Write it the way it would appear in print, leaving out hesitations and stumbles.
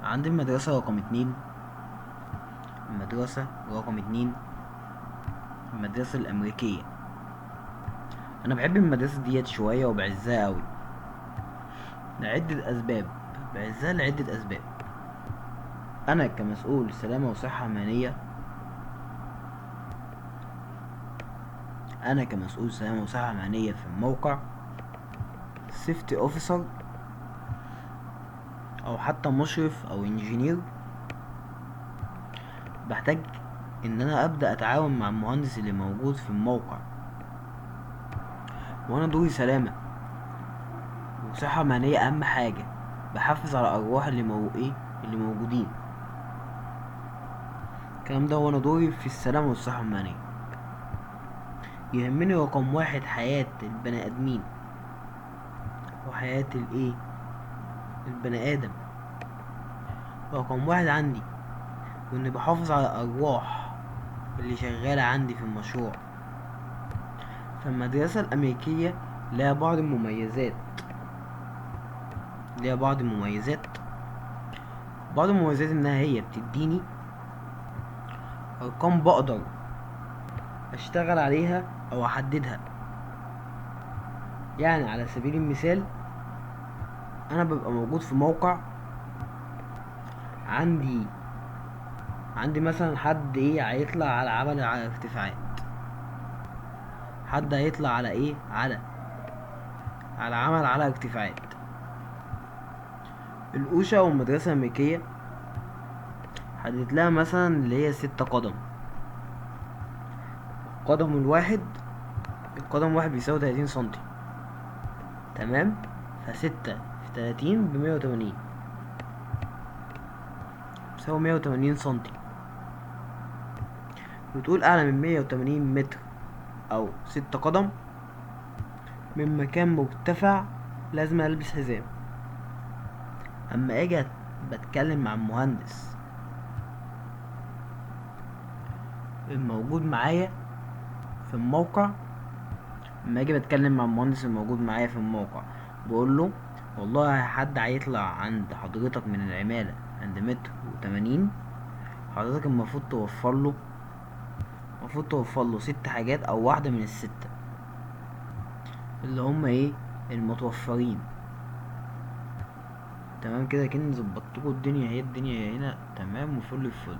عند المدرسة رقم 2، المدرسة رقم 2، المدرسة الأمريكية. أنا بحب المدرسة ديت شوية وبعزها أوي لعدة أسباب، بعزها لعدة أسباب. أنا كمسؤول سلامة وصحة مهنية، أنا كمسؤول سلامة وصحة مهنية في الموقع، safety officer أو حتى مشرف أو engineer، بحتاج إن أنا أبدأ أتعاون مع المهندس اللي موجود في الموقع، وأنا دوري سلامة وصحة مهنية أهم حاجة، بحافظ على أرواح اللي إيه اللي موجودين. الكلام ده وأنا دوري في السلامة والصحة المهنية. يهمني رقم 1 حياة البني آدمين وحياة الإيه البني آدم رقم 1 عندي، وإني بحافظ على الأرواح اللي شغالة عندي في المشروع. فالمدرسة الأمريكية لها بعض المميزات، ليها بعض المميزات، بعض المميزات إنها هي بتديني أرقام بقدر أشتغل عليها أو أحددها. يعني على سبيل المثال أنا ببقى موجود في موقع، عندي مثلا حد إيه هيطلع على عمل على ارتفاعات، حد هيطلع على إيه على عمل على ارتفاعات. الأوشا والمدرسة الأمريكية حددت لها مثلا اللي هي 6 قدم، القدم الواحد، القدم الواحد بيساوي 30 سنتي، تمام؟ ف6 في 30 بمية وتمانين، بيساوي 180 سنتي. بتقول أعلى من 180 متر أو 6 قدم من مكان مرتفع لازم ألبس حزام. أما أجي بتكلم مع المهندس الموجود معايا في الموقع، أما أجي بتكلم مع المهندس الموجود معايا في الموقع بقول له والله حد هيطلع عند حضرتك من العمالة عند متر وتمانين، حضرتك المفروض توفر له، المفروض توفر له 6 حاجات أو واحدة من ال6 اللي هم إيه المتوفرين. تمام كده، كده ظبطتكوا الدنيا، هي الدنيا هنا تمام وفل الفل.